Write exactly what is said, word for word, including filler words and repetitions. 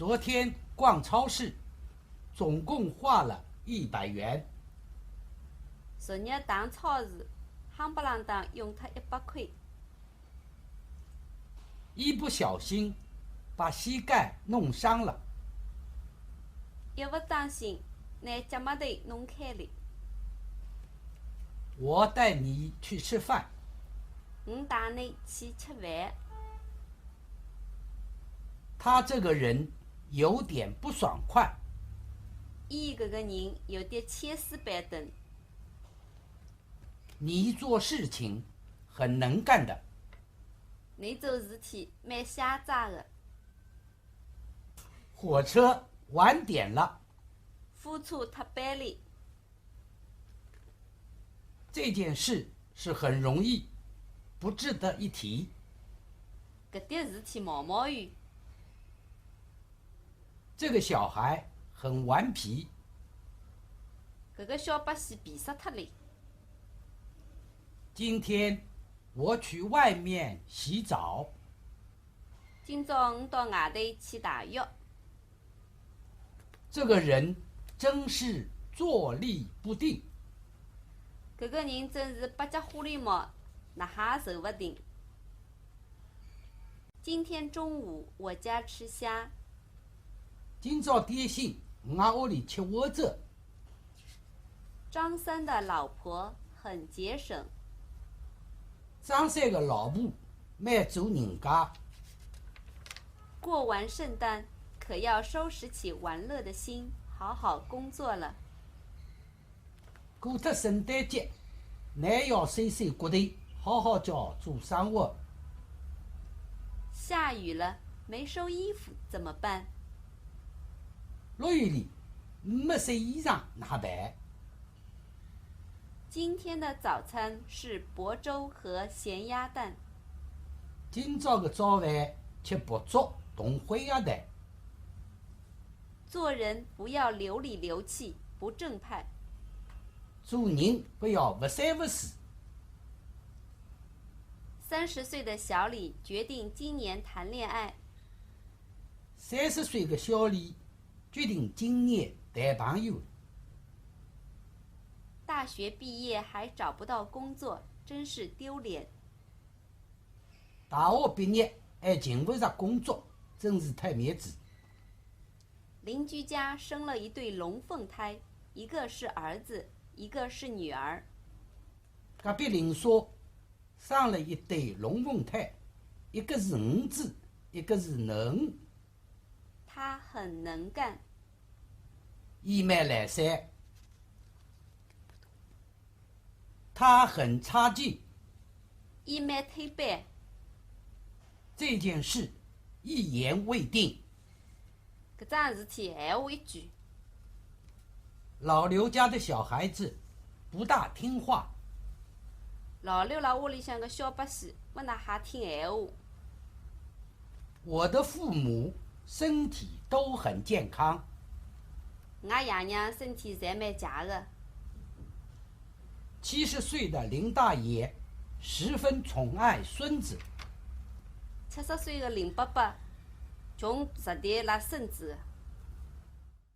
昨天逛超市，总共花了一百元。昨日打超市，夯不啷当用脱一百块。一不小心把膝盖弄伤了。一不当心，拿脚丫头弄开了。我带你去吃饭。我带侬去吃饭。他这个人有点不爽快。伊搿个人有点千丝板凳。你做事情很能干的。侬做事体蛮瞎扎的。火车晚点了。火车脱班了。这件事是很容易，不值得一提。搿点事体毛毛雨。这个小孩很顽皮。搿个小把戏皮煞脱了。今天我去外面洗澡。今朝我到外头去洗浴。这个人真是坐立不定。搿个人真是八脚虎里毛，哪哈坐勿定。今天中午我家吃虾。今朝点心，我屋里吃窝子。张三的老婆很节省。张三个老婆蛮做人家。过完圣诞，可要收拾起玩乐的心，好好工作了。过脱圣诞节，乃要收收骨头，好好叫做生活。下雨了，没收衣服怎么办？落雨哩，没收衣裳哪办？今天的早餐是薄粥和咸鸭蛋。今朝个早饭吃薄粥同灰鸭蛋。做人不要流里流气，不正派。做人不要勿三勿四。三十岁的小李决定今年谈恋爱。三十岁个小李决定今年谈朋友。大学毕业还找不到工作，真是丢脸。大学毕业还寻勿着工作，真是太面子。邻居家生了一对龙凤胎，一个是儿子，一个是女儿。隔壁邻舍生了一对龙凤胎，一个是儿子，一个是囡。他很能干。伊蛮来三。他很差劲。伊蛮推扳。这件事一言未定。搿桩事体闲话一句。老刘家的小孩子不大听话。老刘拉屋里向个小把戏，勿哪哈听闲话。我的父母身体都很健康。我爷娘身体侪蛮强的。七十岁的林大爷十分宠爱孙子。七十岁的林伯伯，穷实在拉孙子。